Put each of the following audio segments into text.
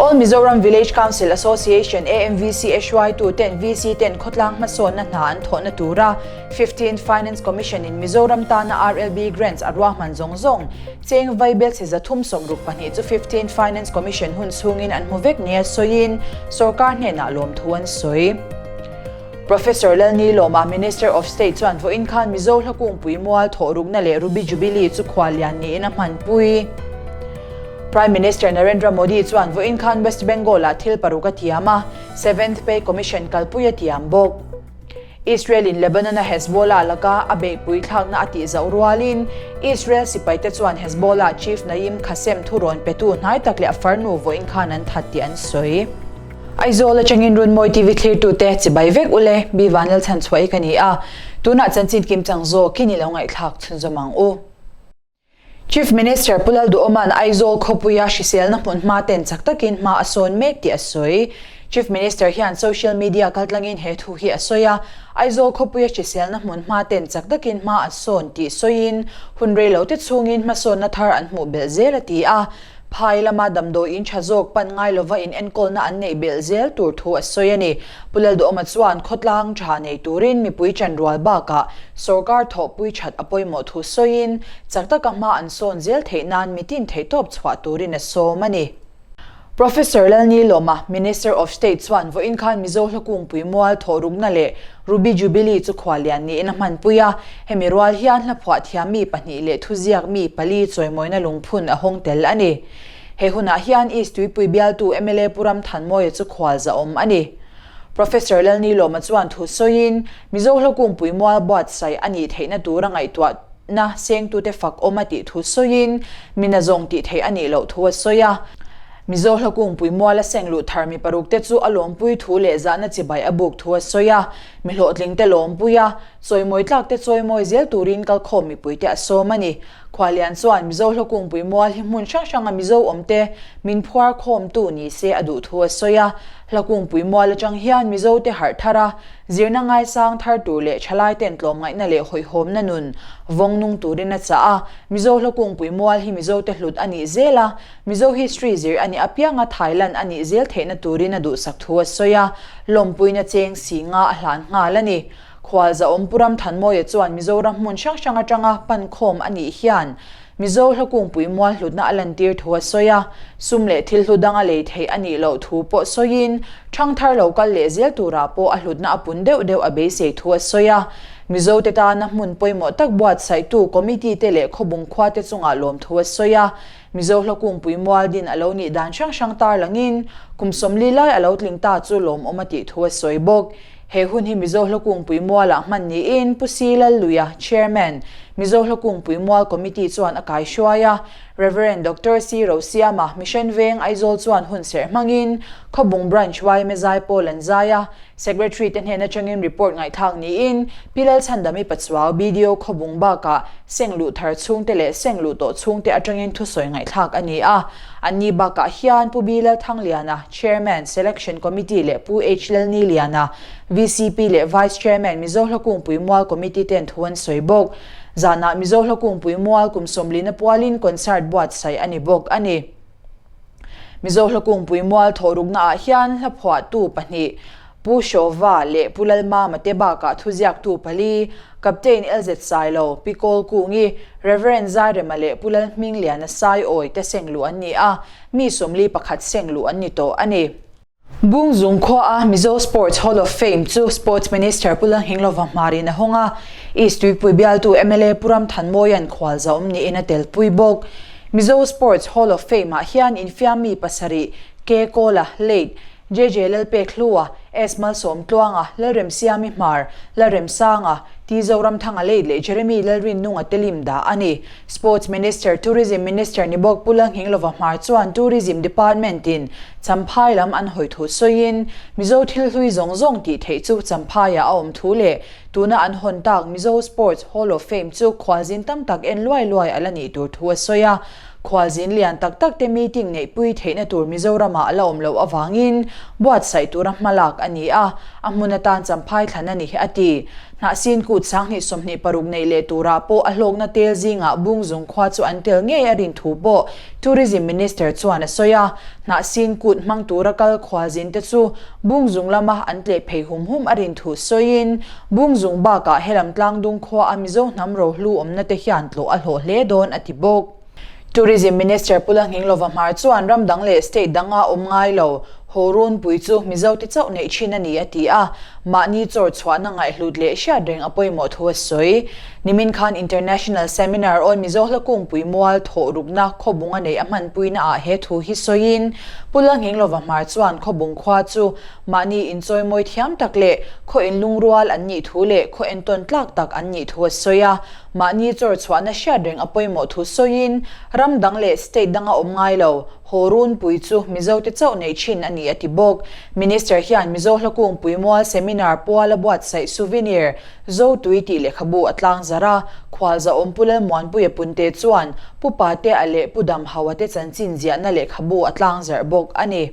All Mizoram Village Council Association, AMVCA, hruaitu ten VC ten khawtlang hmasawnna hna an thawhna tura Fifteenth Finance Commission in Mizoram tana RLB Grants a ruahman zawng zawng cheng vaibelchhe 362 chu Fifteenth Finance Commission hun chhungin an hmu vek nia sawiin sorkar hnenah lawmthu an sawi. Professor Lalnilawma, Minister of State chuan vawiin khan Mizo Hlakungpui mual thawhrukna leh Ruby Jubilee chu khuallian niin a hmanpui. Prime Minister Narendra Modi chuan vawiin khan West Bengal-ah thil paruk a tiam a, Seventh Pay Commission kalpui a tiam bawk. Israel-in Lebanon-a Hezbollah laka a beihpui thlakna a tih zauh rualin Israel sipaite chuan Hezbollah chief Naim Qassem thurawn petu hnai tak leh a farnu vawiin khan an that tih an sawi. Aizawl atangin Runmawi TV thlirtute chibai vek ule, Bi Vanlalchhan chhuah hi ka ni a, tunah chanchin kim chang zawkin i lo ngaihthlak chhunzawm ang u. Chief Minister Pu Lalduhawma'n Aizawl khawpuia hriselna hmun hma ten chak takin hma a sawn mek tih a sawi. Chief Minister hian social media kaltlangin he thu hi a sawi a, Aizawl khawpuia hriselna hmun hma ten chak takin hma a sawn tih sawiin hun reilote chhungin hmasawnna thar an hmuh belh zel a ti a. Phai lama damdawiin tha zawk pan ngai lova in enkawlna an neih belh zel tur thu a sawi a ni. Pu Lalduhawma chuan khawtlang tha nei turin mipui chanrual bakah sorkar thawhpui that a pawimawh thu sawiin chak taka hma an sawn zel theih nan mitin theihtawp chhuah turin a sawm a ni. Professor Lalnilawma, Minister of State chuan vawiin khan Mizo Hlakungpui mual thawhrukna leh Ruby Jubilee chu khuallian niin a hmanpui a, hemi rual hian hlaphuah thiam mi pahnih leh thuziak mi pali chawimawina lungphun a hawng tel a ni. He hunah hian East Tuipui bialtu mla Pu Ramthanmawia chu khual zahawm a ni. Professor Lalnilawma chuan thu sawiin, Mizo Hlakungpui mual buatsaih a nih theihna tura ngaihtuahna sengtute fak awm a tih thu sawiin, mina zawng tih theih a nih loh thu a sawi a. Mizo Hlakungpui muala seng luh thar mi paruk te chu a lawmpui thu leh zahna chibai a buk thu a sawi a, mi hlawhtling te lawmpui a, chawimawi tlak te chawimawi zel turin kalkhawm mipui te a sawm a ni. Khualian chuan Mizo Hlakungpui mual hi hmun hrang hranga Mizo awm te min phuar khawmtu ni se a duh thu a sawi a, Hlakungpui mual atang hian Mizo te harh thar a, Zirna ngaisang thar tur leh thalai ten tlawmngaihna leh hawihhawmna nun vawng nung turin a chah a, Mizo Hlakungpui mual hi Mizo te hlut a nih zel a, Mizo history zir a nih apianga Thailand a nih zel theihna turin a duhsak thu a sawi a, lawmpuina cheng si nga a hlan nghal a ni. Khualzahawm Pu Ramthanmawia chuan Mizoram hmun hrang hrang atanga pankhawm a nih hian Mizo Hlakungpui mual hlutna a lantir thu a sawi a, sum leh thil hlu danga lei theih a nih loh thu pawh sawiin ṭhangthar lo kal leh zel turah pawh a hlutna a pun deuh deuh a beisei thu a sawi a. Mizote tana hmun pawimawh tak buatsaihtu committee te leh khawbung khuate chungah lawmthu a sawi a. Mizo Hlakungpui mual din a lo nih dan hrang hrang tarlangin kum 40 lai a lo tling ta chu lawmawm a tih thu a sawi bawk. He hun hi Mizo Hlakungpui mualah hman niin Pu Si Lalluia, Chairman, Mizo Hlakungpui Mual Committee chuan a kaihruai a. Rev. Doctor Si Rosiama, Mission Veng, Aizawl chuan hun serh hmangin Khawbung Branch yma Zaipawl an zai a. Secretary te hnen atangin report ngaihthlak niin Pi Lalchhandami Pachuau, BDO Khawbung bakah seng luh thar chhungte leh seng luh tawh chhungte atangin thusawi ngaihthlak a ni a. Anni bakah hian Pu B Lalthangliana, Chairman, Selection Committee leh Pu H Lalniliana, VCP leh Vice Chairman, Mizo Hlakungpui Mual Committee ten thu an sawi bawk. Zanah Mizo Hlakungpui Mual kum 40 pualin concert buatsaih a ni bawk a ni. Mizo Hlakungpui Mual thawhruknaah hian hlaphuahtu pahnih, Pu Hrawva leh Pu Lalmama te bakah thuziaktu pali, Captain LZ Sailo, Pi Kawl Kungi, Rev. Zairema leh Pu Lalhmingliana Saiawi te seng luh an ni a, mi 41 seng luh an ni tawh a ni. Bungzung khuaa Mizo Sports Hall of Fame chu Sports Minister Pu Lalnghinglova hmarin a hawng a, East Tuipui bialtu mla Pu Ramthanmawia'n khualzawm niin a telpui bawk. Mizo Sports Hall of Fame-ah hian infiam mi pasarih, K Kawla, late, JJ Lalpekhlua, S Malsawmtluanga, Lalremsiami Hmar, Lalremsanga, T Zoramthanga late leh Jeremy Lalrinnunga te lim dah a ni. Sports Minister, Tourism Minister ni bawk Pu Lalnghinglova Hmar chuan Tourism Department-in Champhai lam an hawi thu sawiin, Mizo thil hlui zawng zawng tih theih chu Champhaiah a awm thu leh tuna an hawn tak Mizo Sports Hall of Fame chu khualzin tam tak en luai luai a la nih tur thu a sawi a. Khualzin lian tak tak te meeting neihpui theihna tur Mizoramah a la awm loh avangin buatsaih tura hmalak hmalak a ni a, a hmun atan Champhai thlan a ni, a ti. Hnahsin kut 2026 neih leh turah pawh a hlawkna tel zingah Bungzung khua chu an tel ngei a rin thu pawh Tourism Minister chuan a sawi a. Hnahsin kut hmang tura kal khualzin te chu Bungzung lama an tleh phei hum hum a rin thu sawiin Bungzung bakah helam tlangdung khua a Mizo hnam rohlu awmna te hian tlawh a hlawh hle dawn a ti bawk. Tourism Minister Pu Lalnghinglova Hmar chuan ram dang leh state danga awm ngai lo haw runpui chu Mizo te chauh neih thin a ni a ti a, mahni chawr chhuahna ngaihhlut leh hriat reng a pawimawh thu a sawi. Nimin khan International Seminar awn Mizo hla kungpui mual thawh rukna khawbung a neih a hmanpuina ah he thu hi sawiin Pu Lalnghinglova Hmar chuan khawbung khua chu mahni inchawimawi thiam tak leh khaw inlungrual an nih thu leh khaw entawn tlak tak an nih thu a sawi a. Mahni chawr chhuahna hriat reng a pawimawh thu sawiin, ram dang leh state danga awm ngai lo, haw runpui chu Mizote chauh neih thin a ni a ti bawk. Minister hian Mizo Hlakungpui Mual Seminar puala buatsaih Souvenir, Zotui tih lehkhabu a tlang zarh a, Khualzahawm Pu Lalmuanpuia Punte chuan Pu Patea leh Pu Damhaua te chanchin ziahna lehkhabu a tlang zarh bawk a ni.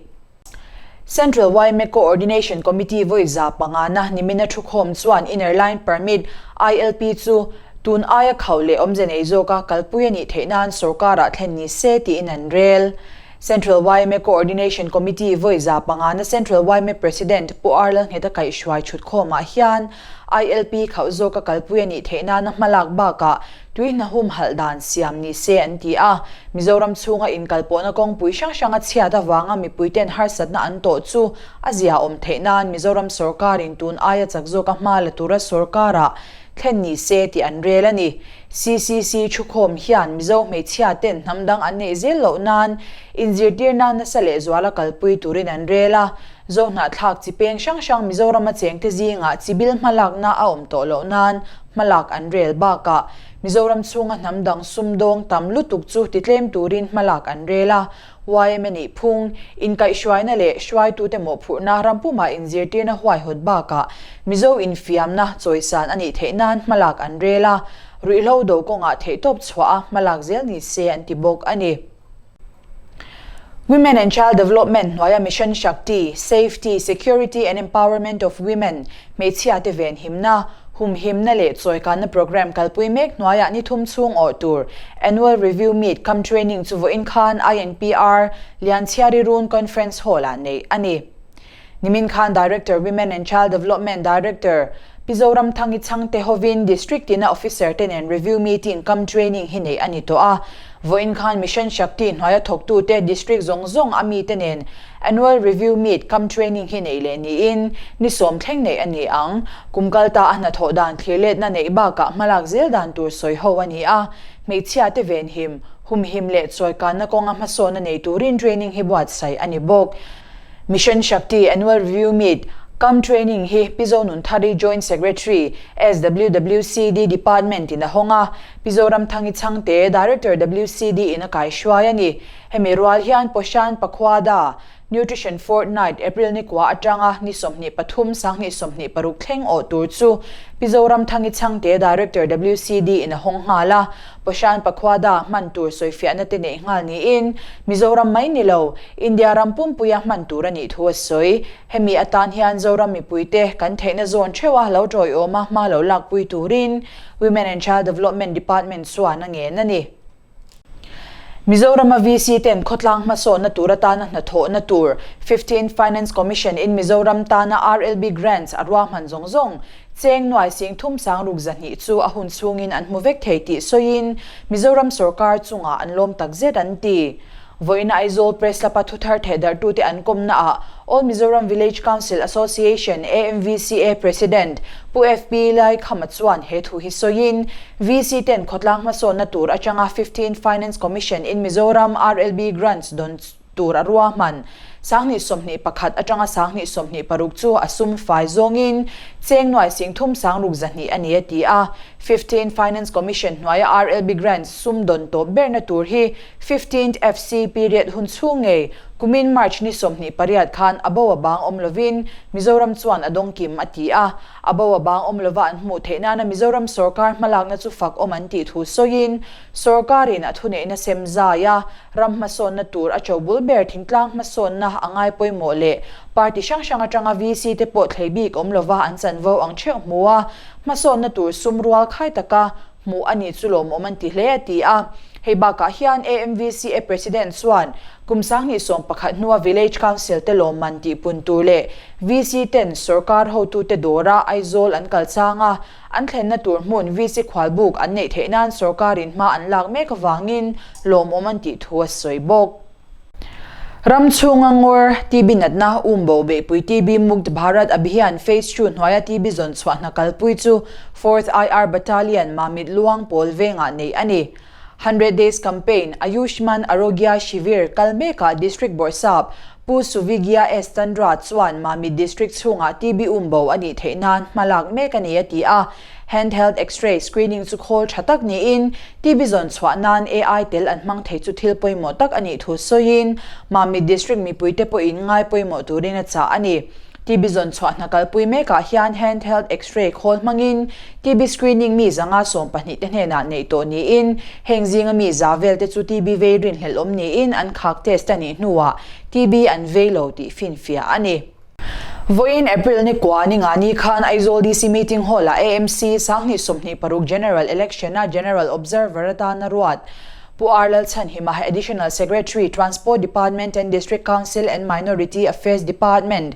Central yma Coordination Committee vawi 500na nimina thukhawm chuan Inner Line Permit, ILP, chu tun aia khauh leh awmze nei zawka kalpui a nih theih nan sorkarah thlen ni se tiin an rel. Central yma Coordination Committee vawi 500na Central yma President Pu R Lalngheta kaihhruai thutkhawmah hian ILP khauh zawka kalpui a nih theih nana hmalak bakah Tui hna humhalh dan siam ni se an ti a, Mizoram chhunga inkalpawhna kawngpui hrang hrang a chhiat avanga mipuiten harsatna an tawh chu a zia awm theih nan Mizoram sorkarin tun aia chak zawka hma la tura sorkarah thlen ni se tih an rel a ni. CCC thukhawm hian Mizo hmeichhia ten hnam dang an neih zel loh nan inzirtirna nasa lehzuala kalpui turin an rel a, Zohnahthlak chi peng hrang hrang Mizorama chengte zingah chibil hmalakna a awm tawh loh nan hmalak an rel bakah Mizoram chhunga hnam dang sumdawng tam lutuk chu titlem turin hmalak an rel a, yma nih phung, inkaihhruaina leh hruaitute mawhphurhna rampumah inzirtirna huaihawt bakah Mizo infiamna chawisan a nih theih nan hmalak an rel a, ruihhlo do kawngah theihtawp chhuah a hmalak zel ni se an ti bawk a ni. Women and Child Development hnuaia Mission Shakti, Safety, Security and Empowerment of Women, hmeichhia te venhimna, humhimna leh chawikanna programme kalpui mek hnuaiah ni thum chhung awh tur Annual Review Meet cum Training chu vawiin khan INPR Lianchhiari Run Conference Hall-ah neih a ni. Nimin khan Director Women and Child Development Director Pi Zoramthangi Chhangte hovin District tina Officer te nen Review Meeting cum Training hi neih a ni tawh a. Vawiin khan Mission Shakti hnuaia thawktute District zawng zawng a mite nen Annual Review Meet cum Training hi neih leh niin ni sawm thleng neih a ni ang. Kum kalta a hnathawh dan thlirletna neih bakah hmalak zel dan tur sawi ho a ni a. Hmeichhia te venhim, humhim leh chawikanna kawnga hmasawnna nei turin training hi buatsaih a ni bawk. Mission Shakti Annual Review Meet cum Training hi Pi Zonunthari Joint Secretary, SWWCD Department in a hawng a, Pi Zoramthangi Chhangte, Director WCD in a kaihruai a ni. Hemi rual hian Poshan Pakhwada, Nutrition Fortnight, April ni kua atanga ni 23 2026 thleng awh tur chu Pi Zoramthangi Chhangte, Director WCD in a hawng nghal a. Poshan Pakhwada hman tur sawifiahna te neih nghal niin Mizoram mai ni lo, India ram pumpuia hman tur a nih thu a sawi. Hemi atan hian Zoram mipuite kan theihna zawn theuha lo tawiawma hma lo lakpui turin Women and Child Development Department chuan a ngen a ni. Mizorama VC ten khawtlang hmasawnna tur atana hnathawhna tur Fifteenth Finance Commission in Mizoram tana RLB Grants a ruahman zawng zawng cheng nuai sing thum sang ruk 200 chu a hun chhungin an hmu vek thei tih sawiin Mizoram sorkar chungah an lawm takzet an ti. Vawiin Aizawl Press Club-a thuthar thehdarhtute an kawmnaah All Mizoram Village Council Association, AMVCA, President Pu FP Laikhama chuan he thu hi sawiin, VC ten khawtlang hmasawnna tur atanga 15 Finance Commission in Mizoram RLB Grants dawn tur a ruahman 2021 atanga 2026 chu a sum fai zawngin cheng nuai sing thum sang ruk 200 a ni a ti a. 15 Finance Commission hnuaia RLB Grants sum dawn tawp berna tur hi Fifteenth FC period hun chhung ngei Kumin March ni 28 khan a bo a bang awm lovin Mizoram chuan a dawng kim a ti a. A bo a bang awm lova an hmuh theih nana Mizoram sorkar hmalakna chu fak awm an tih thu sawiin sorkarin a thuneihna sem zai a, ram hmasawnna tur a cho bul ber thingtlang hmasawnna a ngai pawimawh leh party hrang hrang atanga VC te pawh thlei bik awm lova an chanvo ang theuh hmu a, hmasawnna tur sum rual khai taka hmuh a nih chu lawmawm an ti hle a ti a. Hei bakah hian AMVCA President chuan kum 2011 hnua Village Council te lawmman tihpun tur leh VC ten sorkar hotute dawra Aizawl an kal chang a, an thlenna tur hmun VC khualbuk an neih theih nan sorkarin hma an lak mek avangin lawmawm an tih thu a sawi bawk. Ram chhunga ngawr, TB natna, umbo beihpui TB Mukt Bharat Abhiyan Phase Two hnuaia TB zawn chhuah hna kalpui chu Fourth IR Battalion Mamit Luang pawl vengah neih a ni. Hundred Days Campaign, Ayushman Arogya Shivir kal mekah District Bawrhsap Pu Suvigya S Chandra chuan Mamit District chhungah TB umbo a nih theih nan hma lak mek a ni a ti a. Handheld X-ray screening chu khawl tha tak niin TB zawn chhuah nan AI tel an hmang thei chu thil pawimawh tak a nih thu sawiin Mamit District mipuite pawhin ngai pawimawh turin a chah a ni. TB zawn chhuah hna kalpui mekah hian handheld X-ray khawl hmangin TB screening mi 112 te hnenah neih tawh niin heng zinga mi za vel te chu TB vei rinhlelh awm niin an khak test a nih hnuah TB an vei lo tih finfiah a ni. Vawiin April ni kua ni nga ni khan Aizawl DC Meeting Hall-ah AMC 2026 General Election-a General Observer atana ruat Pu R Lalchhanhima, Additional Secretary, Transport Department and District Council and Minority Affairs Department,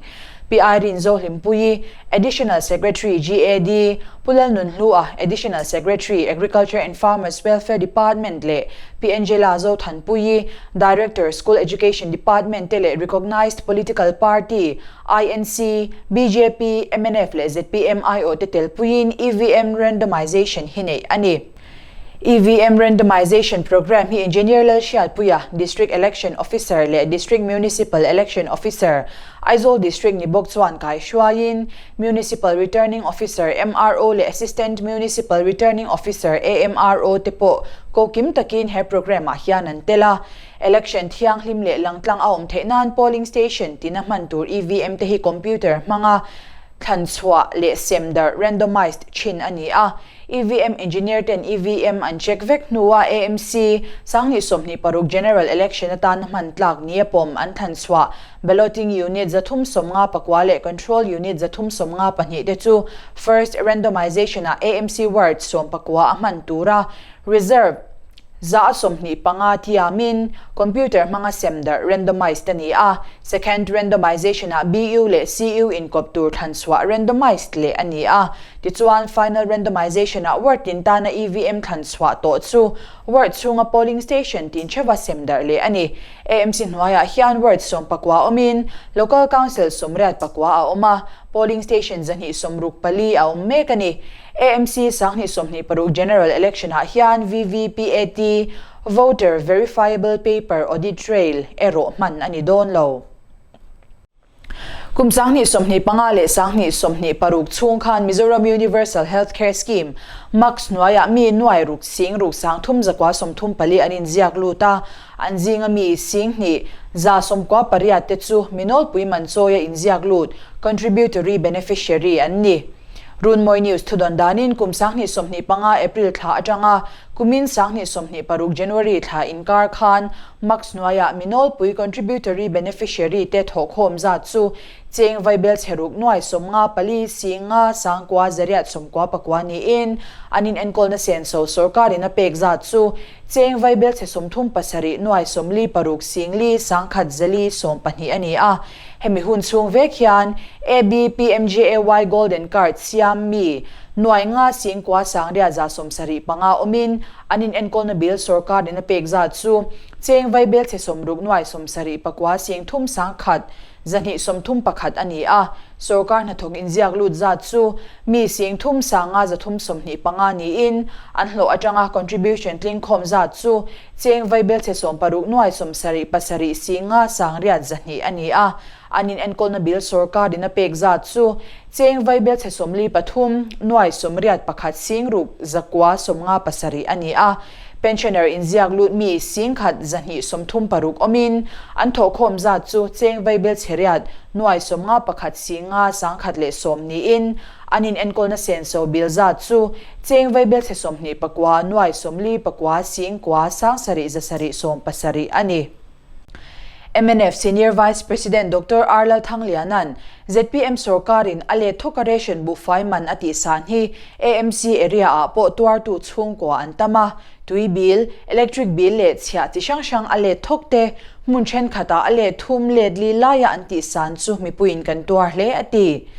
Pi Irene Zohlimpuii, Additional Secretary, GAD, Pu Lalnunhlua, Additional Secretary, Agriculture and Farmers Welfare Department leh Pi Angela Zothanpuii, Director, School Education Department te leh Recognised Political Party, INC, bjp, mnf leh zpm aiawh te telpuiin EVM randomisation hi neih a ni. EVM randomisation programme hi Engineer Lalhriatpuia, District Election Officer leh District Municipal Election Officer, Aizawl District ni bawk chuan kaihruaiin Municipal Returning Officer, MRO, leh Assistant Municipal Returning Officer, AMRO, te pawh kokim takin he programme-ah hian an tel a. Election thianghlim leh langtlang a awm theih nan polling station tina hman tur EVM te hi computer hmanga thlanchhuah leh semdarh, randomised, thin a ni a. EVM engineer ten EVM an check vek hnua AMC 2026 General Election atana hman tlak nia pawm an thlanchhuah Balloting Unit 359 leh Control Unit 352 te chu First Randomisation ah AMC Ward 19 a hman tura Reserve 125 thiamin Computer hmanga sem darh randomised a ni a, Second Randomisation ah BU leh CU inkawp tur thlanchhuah randomised leh a ni a. Tichuan, Final Randomisation ah Ward tin tana EVM thlanchhuah tawh chu Ward chhunga Polling Station tin theuha sem darh leh a ni. AMC hnuaiah hian Ward 19 awmin Local Council 84 a awm a, Polling Station 264 a awm mek a ni. AMC 2026 General Election ah hian VVPAT, Voter Verifiable Paper Audit Trail, erawh hman a ni dawn lo. Kum 2025 leh 2026 chhung khan Mizoram Universal Health Care Scheme, MUCS, hnuaiah mi nuai ruk sing ruk 3334 an inziak lut a, an zinga mi 10,000 198 te chu mi nawlpui man chawia inziak lut, contributory beneficiary, an ni. Runmawi News thudawn danin kum 2025 April thla atanga kumin 2026 January thla inkar khan MUCS hnuaiah mi nawlpui contributory beneficiary te thawhkhawm zat chu cheng vaibel chheruk nuai 54 singa sangkua zariat 99 niin an inenkawlna senso sorkarin a pek zat chu cheng vaibel chhe 37 nuai 46 singli sangkhat zali 12 a ni a. Hemi hun chhung vek hian ABPMJAY Golden Card siam mi nuai nga singkua sangriat 75 awmin an inenkawlna bill sorkarin a pek zat chu cheng vaibel chhe 60 nuai 79 sing thum sangkhat 231 a ni a. Sorkar hnathawk inziak lut zat chu mi sing thum sanga 325 niin an hlawh atanga contribution tlingkhawm zat chu cheng vaibel chhe 60 nuai 77 singa sangriat 200 a ni a. An inenkawlna bill sorkarin a pek zat chu cheng vaibel chhe 43 nuai 81 sing ruk 957 a ni a. Pensioner inziak lut mi 10,000 236 awmin an thawhkhawm zat chu cheng vaibel chheriat nuai 51 singa 110 niin an inenkawlna senso bil zat chu cheng vaibel chhe 29 nuai 49 singkua 7 770 a ni. Mnf Senior Vice President Doctor R Lalthangliana'n zpm sorkarin a let thawka ration buhfai man a tihsan hi AMC area-ah pawh tuartu chhungkua an tam a, tui bill, electric bill leh chhiah chi hrang hrang a let thawk te, hmun thenkhatah a let thum let li laia an tihsan chu mipuiin kan tuar hle a ti.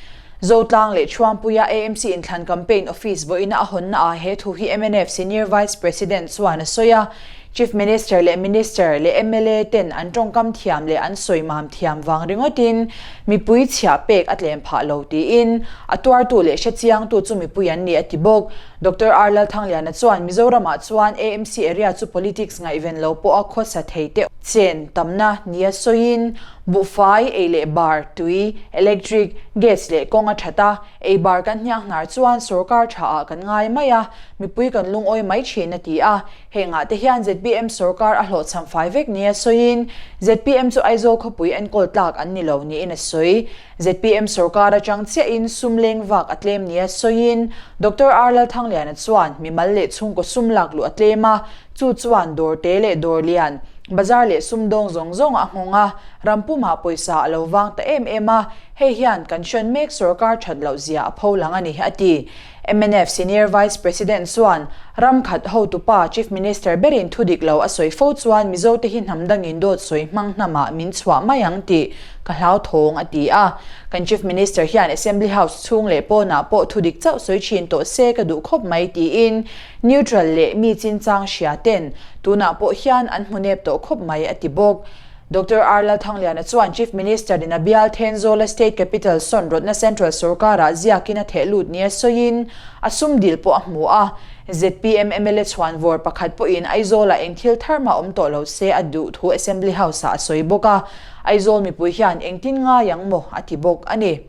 Zotlang leh Thuampuia AMC inthlan campaign office vawiina a hawnnaah he thu hi mnf Senior Vice President chuan a sawi a, Chief Minister leh Minister leh mla ten an tawngkam thiam leh an sawi mam thiam vang ringawtin mipui chhiah pek a tlem phah lo tiin a tuartu leh hrechiangtu chu mipui an ni a ti bawk. Doctor R Lalthangliana chuan Mizoramah chuan AMC area chu politics ngaihven lo pawha khawsa thei te chen tamna nia sawiin buhfai, ei leh bar, tui, electric, gas leh kawng a that a, ei bar kan hniang hnar chuan sorkar tha ah kan ngai mai a, mipui kan lungawi mai thin a ti a. Hengah te hian zpm sorkar a hlawhchham fai vek nia sawiin zpm chu Aizawl khawpui enkawl tlak an ni lo niin a sawi. Zpm sorkar atang chiahin sum leng vak a tlem nia sawiin Doctor R Lalthangliana chuan mimal leh chhungkaw sum lak luh a tlem a, chu chuan dawr te leh dawr lian, bazar leh sumdawng zawng zawng a nghawng a, ram pumah pawisa a lo vang ta em em a, hei hian kan hrawn mek sorkar that loh zia a pho lang a ni, a ti. Mnf Senior Vice President chuan ram khat hotupa Chief Minister berin thu dik lo a sawi fo chuan Mizote hi hnam dangin dawt sawi hmang hnamah min chhuah mai ang tih ka hlauthawng a ti a. Kan Chief Minister hian Assembly House chhung leh pawnah pawh thu dik chauh sawi thin tawh se ka duh khawp mai tiin neutral leh mi chinchang hria ten tunah pawh hian an hmu nep tawh khawp mai a ti bawk. Doctor R Lalthangliana chuan Chief Minister in a bial Thenzawla State Capital sawn rawtna Central sorkarah ziakin a theh lut nia sawiin a sum dil pawh a hmu a. Zpm mla chhuanvawr pakhat pawhin Aizawlah eng thil thar mah awm tawh lo se a duh thu Assembly House-ah a sawi bawk a. Aizawl mipui hian engtin ngai ang maw a ti bawk a ni.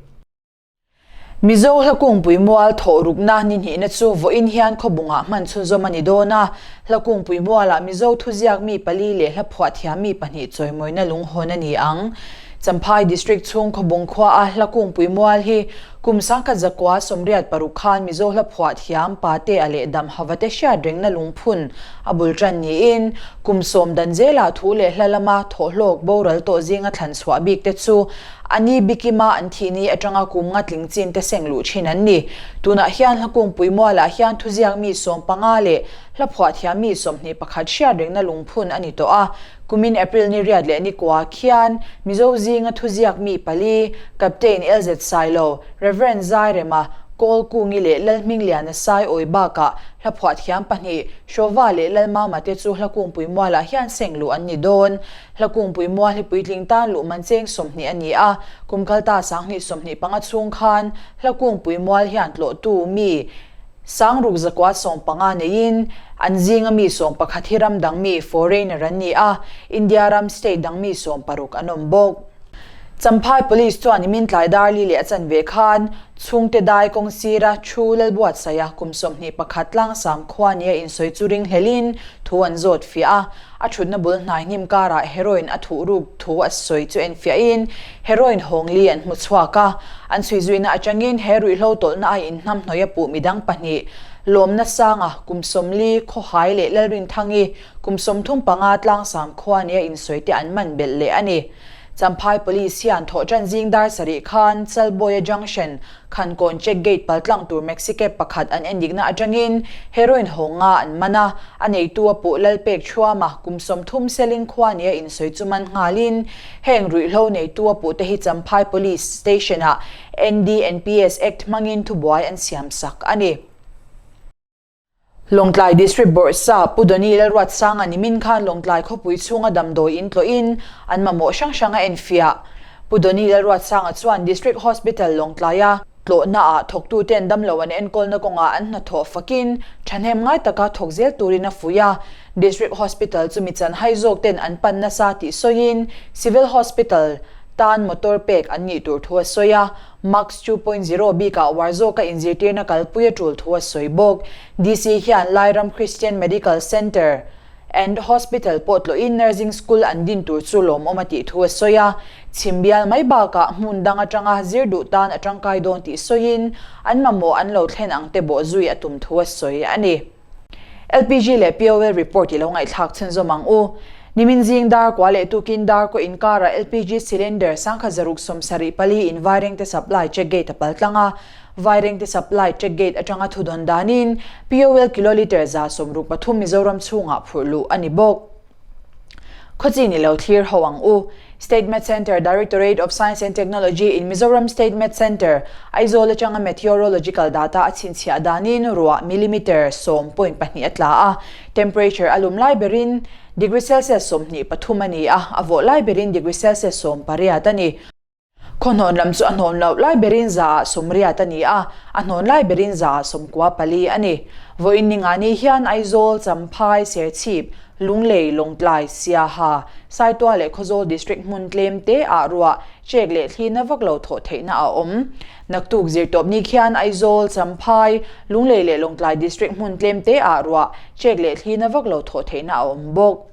Mizo Hlakungpui mual thawh rukna ni hnihna chu vawiin hian khawbungah hman chhunzawm a ni dawn a. Hlakungpui mualah Mizo thuziak mi pali leh hlaphuah thiam mi pahnih chawimawina lunghawn a ni ang. Champhai District chhung Khawbung khuaa Hlakungpui mual hi kum 1986 khan Mizo hlaphuah thiam Patea leh Damhavate hriatrengna lungphun a bul tan niin kum sawm dan zelah thu leh hla lama thawhhlawk boral tawh zinga thlan chhuah bik te chu A ni bikima an thih ni atanga kum nga tling chin te seng luh thin an ni. Tunah hian Hlakungpui mualah hian thuziak mi 15 leh hlaphuah thiam mi 21 hriat rengna lungphun a ni tawh a. Kumin April ni riat leh ni kua khian Mizo zinga thuziak mi pali, Captain LZ Sailo, Rev. Zairema, Kawl Kungi leh Lalhmingliana Saiawi bakah hlaphuah thiam pahnih, Hrawva leh Lalmama te chu Hlakungpui mualah hian seng luh an ni dawn. Hlakungpui mual hi puitling tan luh man cheng 20 a ni a, kum kalta 2025 chhung khan Hlakungpui mual hian tlawhtu mi 6,915 neiin an zinga mi 11 hi ram dang mi, foreigner, an ni a, India ram state dang mi 16 an awm bawk. Champhai Police chuan nimin tlai darli leh a chanve khan chhungte dai kawng sira thu Lalbuatsaia kum 21 tlangsam khua nia insawi chu ringhlelin thu an zawt fiah a. A thutna bul hnai hnim karah heroin a thuh ruk thu a sawi chu enfiahin heroin hawng li an hmu chhuak a. An chhui zuina atangin he ruihhlo tawlhna a inhnamhnawih a puh midang pahnih, Lawmna Sanga, kum 40, Khawhai leh Lalrinthangi, kum 35, Tlangsam khua nia insawi te an man belh leh a ni. Champhai Police hian thawhṭan zing dar sarih khan Chalbawia Junction, Khankawn check gate paltlang tur Maxi cab pakhat an endikna atangin heroin hawng nga an man a, a neitu a puh Lalpek Thuama kum 30 Seling khua nia insawi chu man nghalin heng ruihhlo neitu a puhte hi Champhai Police Station-ah NDNPS Act hmangin thubuai an siamsak a ni. Lawngtlai District Bawrhsa Pu Donny Lalruatsanga nimin khan Lawngtlai khawpui chhunga damdawi in tlawhin an mamawh hrang hrang a enfiah. Pu Donny Lalruatsanga chuan District Hospital Lawngtlaia tlawhnaah thawktuten damlo an enkawlna kawngah an hnathawh fakin thahnem ngai taka thawk zel turin a fuih a. District Hospital chu mi chanhai zawk ten an pan nasa tih sawiin Civil Hospital. Tan motor pek an nih tur thu a sawi a, Max 2.0 bikah uar zawka inzirtirna kalpui a tul thu a sawi bawk. DC hian Lairam Christian Medical Centre and Hospital pawh tlawhin Nursing School an din tur chu lawmawm a tih thu a sawi a, chhim bial mai bakah hmun dang atanga zir duh tan a tangkai dawn tih sawiin an mamawh an lo thlen ang te bawhzui a tum thu a sawi a ni. LPG leh POL report i lo ngaihthlak chhunzawm ang u. Nimin zing dar kua leh tukin dar kaw inkarah LPG cylinder 1774 in Vairengte supply check gate a pal tlang a. Vairengte supply check gate atanga thudawn danin POL kilolitre 63 Mizoram chhungah phurh luh a ni bawk. Khawchin i lo thlir ho ang u. State Met Centre Directorate of Science and Technology in Mizoram State Met Centre, Aizawl atanga meteorological data a chhinchhiah danin ruah millimetre 10.2 a tla a, temperature a lum lai berin degree Celsius 23 a ni a, a vawh lai berin degree Celsius 18 a ni. Khawhnawn lam chu a hnawn loh lai berin zaah 80 a ni a, a hnawn lai berin zaah 94 a ni. Vawiin ningani hian Aizawl, Champhai, Serchhip, Lunglei, Lawngtlai, Siaha, Saitual leh Khawzawl District hmun tlem te ah ruah, chek leh thlina vak lo thawh theihna a awm. Naktuk zirtawpni khian Aizawl, Champhai, Lunglei leh Lawngtlai District hmun tlem te ah ruah, chek leh thlina vak lo thawh theihna a awm bawk.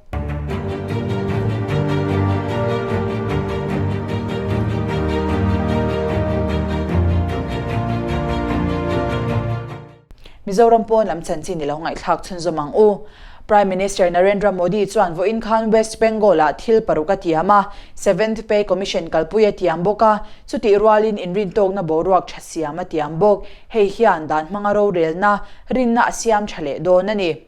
Mizoram pawn lam chanchin i lo ngaihthlak chhunzawm ang u. Prime Minister Narendra Modi chuan vawiin khan West Bengal-ah thil paruk a tiam a, Seventh Pay Commission kalpui a tiam bawk a, chutih rualin inrintawkna boruak tha siam a tiam bawk. Hei hian dan hmanga rorelna, rinna a siam tha leh dawn a ni.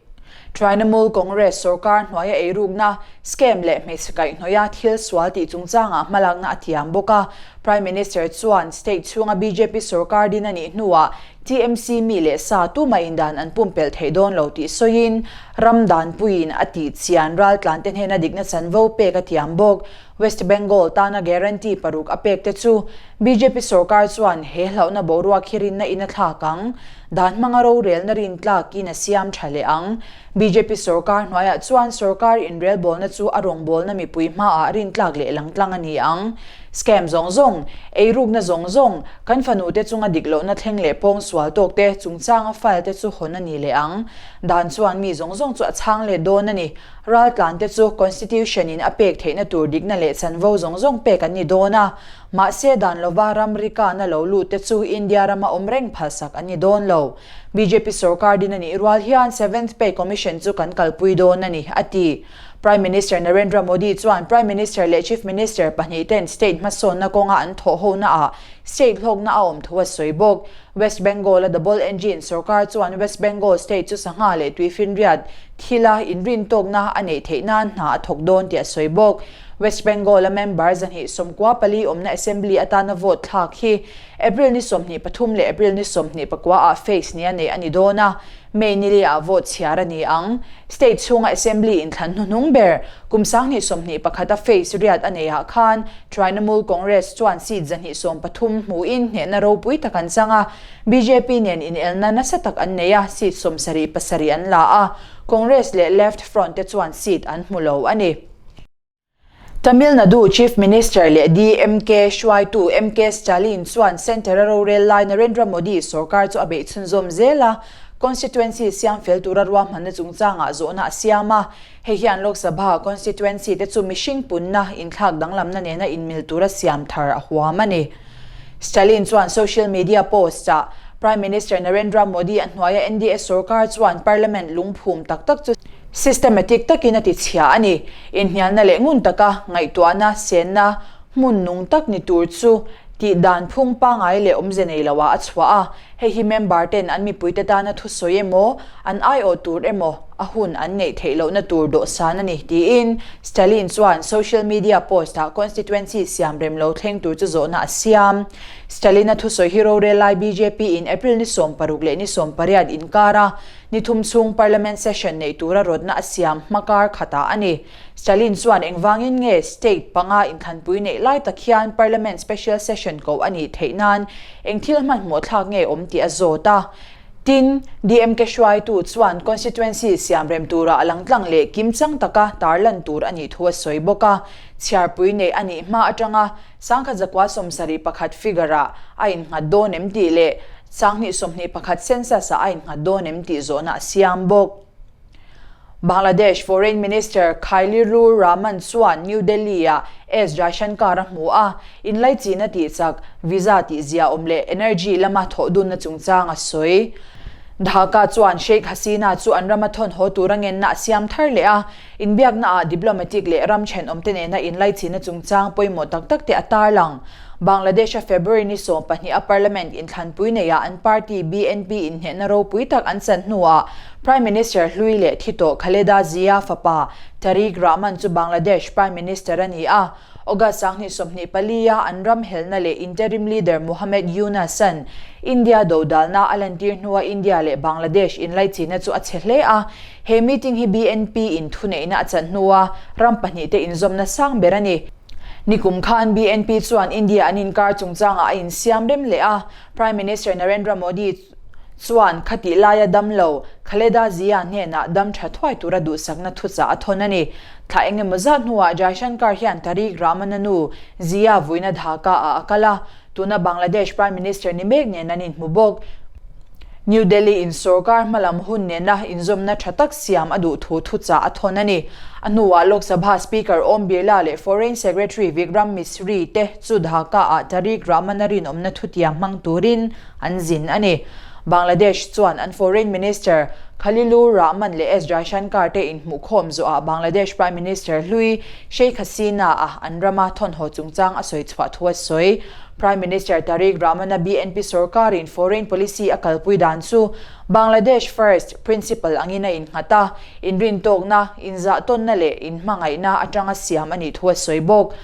Trinamool Congress sorkar hnuaia eirukna, scam leh hmeichhe kaihhnawih a thil sual tih chungchangah hmalakna a tiam bawk a. Prime Minister chuan state chhunga bjp sorkar din a nih hnuah TMC mi leh sa tumah indan an pumpelh theih dawn lo tih sawiin ram danpuiin a tih chian raltlante hnena dikna chanvo pek a tiam bawk. West Bengal tana guarantee paruk a pek te chu bjp sorkar chuan he hlauhna boruak hi rinna in a thlak ang. Dan hmanga rorelna rin tlakin a siam tha leh ang. Bjp sorkar hnuaiah chuan sorkar inrelbawlna chu a rawngbawlna mipui hmaah rin tlak leh langtlang a ni ang. Scam zawng zawng, eirukna zawng zawng, kan fanute chunga dik lohna thleng leh pawng sual tawk te chungchanga file te chu hawn a ni leh ang. Dan chuan mi zawng zawng chu a chhang let dawn a ni. Raltlan te chu Constitution in a pek theihna tur dikna leh chanvo zawng zawng pek an ni dawn a. Mahse dan lova ramri kana lo lut te chu India rama awm reng phalsak an ni dawn lo. Bjp sorkar din a nih rual hian Seventh Pay Commission chu kan kalpui dawn a ni, a ti. Prime Minister Narendra Modi chuan Prime Minister leh Chief Minister pahnih ten state hmasawnna kawnga an thawh hona ah state hlawkna a awm thu a sawi bawk. West Bengal a double engine sorkar chuan West Bengal state chu sangha leh tuifinriat thila inrintawkna a neih theih nan hna a thawk dawn tih a sawi bawk. West Bengal a member 294 awmna assembly atana vote thlak hi April ni 23 leh April ni 24 ah phase nia neih a ni dawn a, May ni li ah vote chhiar a ni ang. State chhunga assembly inthlan hnuhnung ber kum 2021 a phase riat a neih ah khan Trinamool Congress chuan seat 130 hmuhin hnehna ropui tak an chang a, bjp nen inelna nasa tak an nei a, seat 77 an la a, Congress leh Left Front te chuan seat an hmu lo a ni. Tamil Nadu Chief Minister leh DMK hruaitu MK Stalin chuan Centre-a rorel lai Narendra Modi sorkar chu a beih chhunzawm zel a, constituency siam fel tura ruahmanna chungchangah zawhna a siam a. Hei hian Lok Sabha constituency te chu mihring punna inthlak danglamna nena inmil tura siam thar a huam a ni. Stalin chuan social media post-ah Prime Minister Narendra Modi a hnuaia NDA sorkar chuan Parliament lungphum tak tak chu systematic takin a ti chhia a ni. Inhnialna leh ngun taka ngaihtuahna, senna, hmun nung tak ni tur chu tih dan phung pangai leh awmze nei loah a chhuah a. Hei hi member ten an mipuite tana thusawi emaw, an aiawh tur emaw a hun an neih theih lohna tur dawhsan a ni, tiin Stalin chuan social media post-ah constituency siam rem lo thleng tur chu zawhna a siam. Stalin-a thusawi hi rorel lai BJP-in April ni 16 leh ni 18 inkara ni thum chhung parliament session neih tura rawtna a siam hma kar khatah a ni. Stalin chuan engvangin nge state panga inthlanpui neih lai tak hian parliament special session koh a nih theih nan eng thil hmanhmawh thlak nge awm tih a zawt a. Tin, DMK hruaitu chuan constituency siam rem tura a langtlang leh kimchang taka tarlan tur a nih thu a sawi bawk a. Chhiarpui neih a nih hma atanga 1971 figure-ah a innghat dawn em tih leh 2021 census-ah a innghat dawn em tih zawhna a siam bawk. Bangladesh Foreign Minister Khaililur Rahman chuan New Delhi-ah S Jaishankar a hmu a, inlaichihna tihchak, visa tihzia awm leh energy lama thawhdunna chungchang a sawi. Dhaka chuan Sheikh Hasina chu an rama thawn haw tura ngenna a siam thar leh a, inbiaknaah diplomatic leh ram thenawmte nena inlaichihna chungchang pawimawh tak tak te a tarlang. Bangladesh-a February ni 12 a parliament inthlanpui neiah an party BNP inhnehna ropui tak an chan hnuah Prime Minister hlui leh thi tawh Khaleda Zia fapa Tarique Rahman chu Bangladesh Prime Minister a ni a. August 2024 a an ram helna leh interim leader Muhammad Yunus-a'n India dodalna a lantir hnua India leh Bangladesh inlaichihna chu a chhe hle a. He meeting hi BNP in thuneihna a chan hnua ram pahnihte inzawmna sang ber a ni. Nikum khan BNP chuan India an inkar chungchangah a insiam rem leh a, Prime Minister Narendra Modi chuan khatih laia dam lo Khaleda Zia hnenah dam tha thuai tura duhsakna thuchah a thawn a ni. Thla eng emaw zat hnuah Jaishankar hian Tarique Rahman-a nu Zia vuina Dhaka-ah a kal a, Tuna Bangladesh Prime Minister ni mek nen an inhmu bawk. New Delhi in sorkar hmalam hun nena inzawmna tha tak siam a duh thu thuchah a thawn a ni. A hnuah Lok Sabha Speaker Om Birla leh Foreign Secretary Vikram Misri te chu Dhaka-ah Tarique Rahman-a rinawmna thutiam hmang turin an zin a ni. Bangladesh chuan an Foreign Minister Khalilur Rahman leh S Jaishankar te inhmuhkhawm zawhah Bangladesh Prime Minister hlui Sheikh Hasina-a an rama thawnhaw chungchang a sawi chhuah thu a sawi. Prime Minister Tarique Rahman-a BNP sorkarin foreign policy a kalpui dan chu Bangladesh First principle angin a innghat a, inrintawkna, inzahtawnna leh inhmangaihna atanga siam a nih thu a sawi bawk.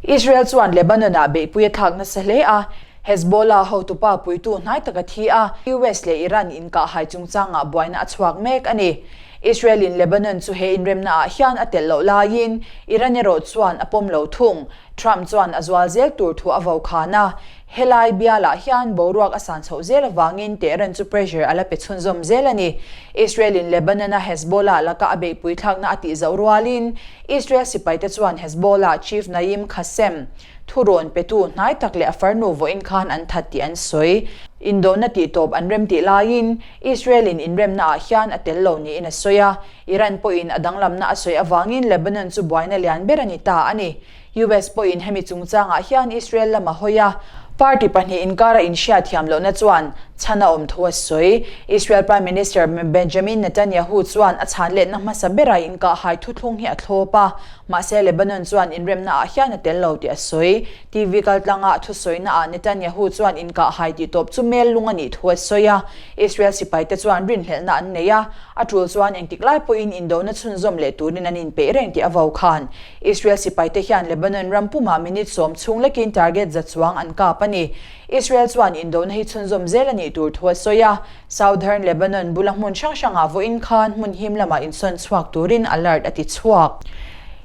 Israel chuan Lebanon-ah beihpui a thlak nasa hle a, Hezbollah hotupa puitu hnai tak a thi a, US leh Iran inkahhai chungchangah buaina a chhuak mek a ni. Israel-in Lebanon chu he inremnaah hian a telh loh laiin Iran erawh chuan a pawm lo thung. Trump chuan a zual zel tur thu a vokhan a, helai bialah hian boruak a san chhoh zel avangin Tehran chu pressure a la pe chhunzawm zel a ni. Israel-in Lebanon-a Hezbollah laka a beihpui thlakna a tih zoh rualin Israel sipaite chuan Hezbollah chief Naim Qassem Thurawn petu hnai tak leh a farnu vawiin khan an that tih an sawi. Indona tihtawp an rem tih laiin Israel-in inremnaah hian a tel lo niin a sawi a. Iran pawhin a danglamna a sawi avangin Lebanon chu buaina lian ber a ni ta a ni. US pawhin hemi chungchangah hian Israel lam a hawi a. Party pahnih inkara inhriat thiam lohna chuan chhan a awm thu a sawi. Israel Prime Minister Benjamin Netanyahu chuan a chhan letna hmasa bera inkahhai thuthlung hi a thlawp a. Mahse, Lebanon chuan inremnaah hian a tel lo tih a sawi. TV kaltlanga a thusawinaah Netanyahu chuan inkahhai tih tawp chu mel lung a nih thu a sawi a. Israel sipaite chuan rinhlelhna an nei a, a tul chuan engtik lai pawhin indona chhunzawm leh turin an inpeih reng tih a vo khan. Israel sipaite hian Lebanon ram pumah minute sawm chhung lekin target za chuang an kap a ni. Israel chuan indona hi chhunzawm zel a nih tur thu a sawi a. Southern Lebanon bula hmun hrang hrangah vawiin khan hmun him lamah insawn chhuak turin alert a ti chhuak.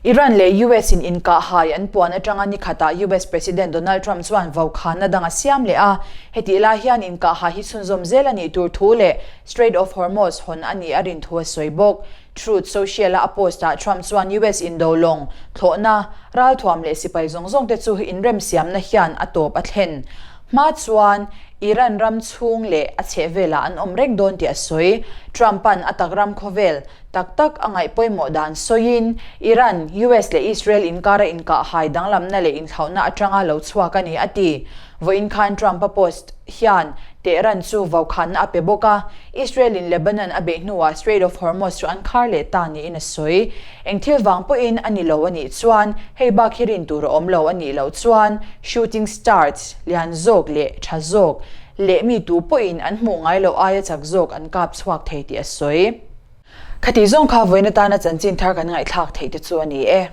Iran leh US in inkahhai an puan atanga ni khatah US President Donald Trump chuan vaukhana dang a siam leh a, hetih lai hian inkahhai hi chhunzawm zel a nih tur thu leh Strait of Hormuz hawn a nih a rin thu a sawi bawk. Truth Social-a a post-ah Trump chuan US indo lawng, thlawhna, ralthuam leh sipai zawng zawngte chu inremsiamna hian a tawp a thlen. Hma chuan Iran ram chhung leh a chhehvelah an awm reng dawn tih a sawi. Trump-a'n a tak ram khawvel tak tak a ngaih pawimawh dan sawiin, Iran, US leh Israel inkara inkahhai danglamna leh inthlauhna atanga lo chhuak a ni, a ti. Vawiin khan Trump-a post hian Tehran chu vaukhanna a pe bawk a, Israel-in Lebanon a beih hnuah Strait of Hormuz chu an khar leh ta niin a sawi. Eng thil vang pawhin a ni lo a nih chuan hei bak hi rin tur a awm lo a nih loh chuan shooting stars lian zawk leh tha zawk leh mi tu pawhin an hmuh ngai loh aia chak zawk an kap chhuak thei tih a sawi. Khatih zawng kha vawiin atana chanchin thar kan ngaihthlak theih te chu a ni e.